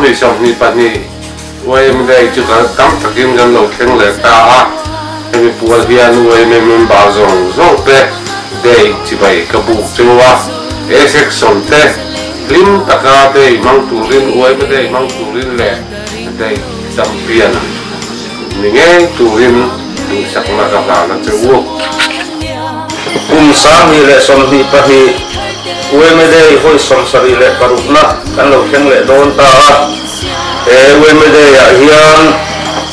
2022 YMA Day chu tam takin kan lo thleng leh ta a, hemi pual hian YMA member zawng zawng te Day chibai ka buk cheu a, A section te hlim taka Day hmang turin YMA Day hmang turin leh Day champion ni ngei turin duhsakna ka hlan a che u. Kum 2022 YMA Day vawi 76 na kan lo thleng leh dawn ta a, he YMA Day ah hian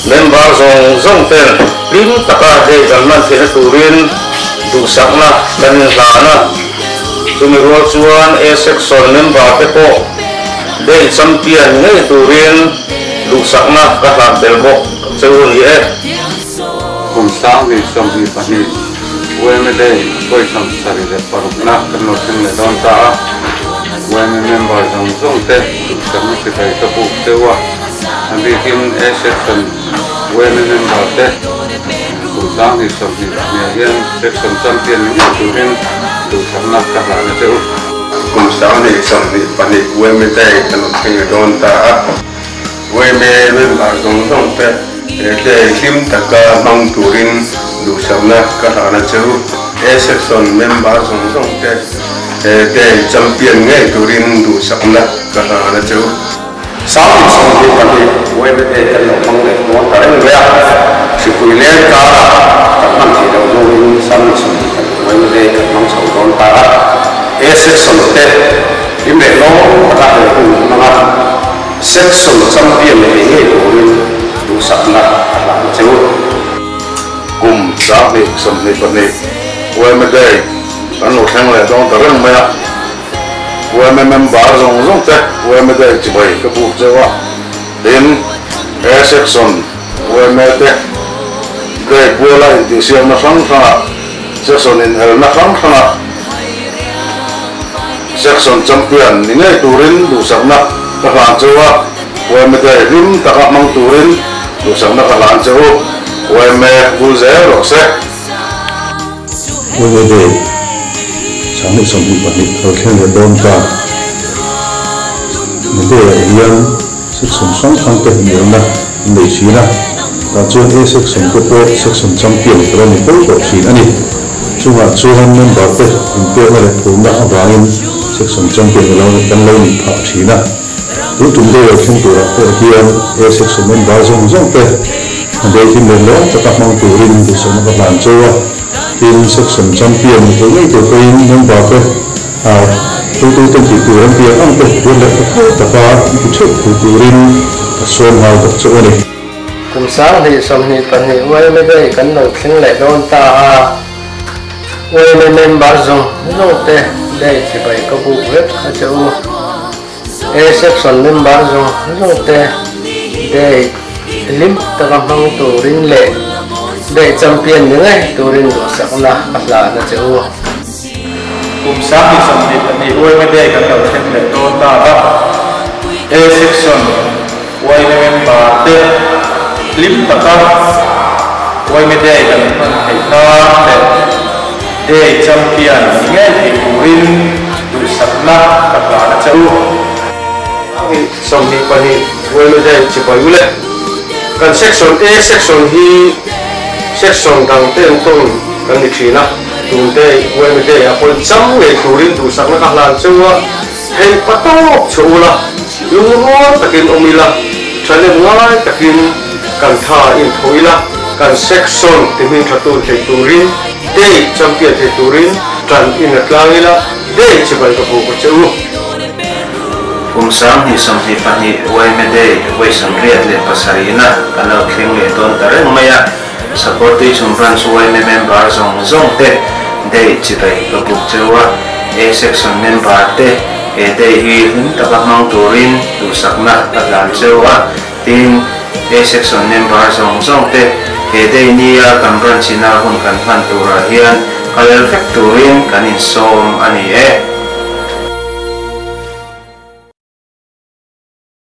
member zawng zawng ten hlim taka Day kan hman theihna turin duhsakna kan inhlan a, chumi rual chuan A section member te pawh Day champion ngei turin duhsakna ka hlan tel bawk cheu a ni e. Kum 2022 YMA Day vawi 76 na kan lo thleng leh dawn ta a, YMA member zawng zawng te duhsakna chibai ka buk cheu a, a bikin A section YMA member te kum 2022 ah hian section champion ni ngei turin duhsakna ka hlan a che u. Kum 2022 YMA Day kan lo thleng leh dawn ta a, YMA member zawng zawng te Day hlim taka hmang turin duhsakna ka hlan a che u. A section member zawng zawng te Day champion ngei turin duhsakna ka hlan a che u. 2022 YMA Day kan lo hmang leh dawn ta reng mai a, hripui leng kara kan hman theih loh hnuin 2022 YMA Day kan hmang chho dawn ta a, A section te hlim leh lawm taka he hun hmang a, section champion thei ngei turin duhsakna ka hlan a che u. Kum 2022 YMA Day kan lo thleng leh dawn ta reng mai a, YMA member zawng zawng te YMA Day chibai ka buk cheu a, tin A section YMA te Day puala intihsiamna hrang hrangah section inelna hrang hrangah section champion ni ngei turin duhsakna ka hlan cheu a, YMA Day hlim taka hmang turin duhsakna ka hlan cheu u. YMA vul zel rawh se. YMA Day 2022 lo thleng leh dawn ta. He Day ah hian section hrang hrang te inelna an nei thin a, tah chuan A section te pawh section champion ka lo ni fo tawh thin a ni. Chungah chuan member te inpekna leh phurna avangin section champion kan lo nih phah thin a. Tun tum Day lo thleng turah pawh hian A section member zawng zawng te Day hlim leh lawm taka hmang turin duhsakna ka hlan cheu a, tin section champion ni thei ngei tur pawhin member te hruaitu ten tih tur an pian ang te phur leh tha taka an ti theuh thei turin ka sawm nghal bawk cheu a ni. Kum 2022 YMA Day kan lo thleng leh dawn ta a, YMA member zawng zawng te Day chibai ka buk vek a che u. A section member zawng zawng te Day hlim taka hmang turin leh Day champion ni ngei turin duhsakna ka hlan a che u. Kum 2022 YMA Day kan lo thleng leh dawn ta a, A section YMA member te hlim taka YMA Day kan hman theih nan leh Day champion ni ngei thei turin duhsakna ka hlan a che u. 2022 YMA Day chibai u le. Kan section A section hi section dang te an tawn kan ni thin a, tun Day YMA Day ah pawhin cham ngei turin duhsakna ka hlan cheu a, theih patawk cheu ula, lungrual takin awm ila, thanem ngai takin kan tha inthaw ila, kan section ti hming tha tun thei turin Day champion thei turin tan in a tlang ila, Day chibai ka buk a che u. Kum 2022 YMA Day vawi 87 na kan lo thleng leh dawn ta reng mai a, Sakawrtuichhun Branch YMA member zawng zawng te Day chibai ka buk cheu a, A section member te he Day hi hlim taka hmang turin duhsakna ka hlan cheu a, tin A section member zawng zawng te he Day nia kan branch ina hun kan hman turah hian kal vek turin kan insawm a ni e.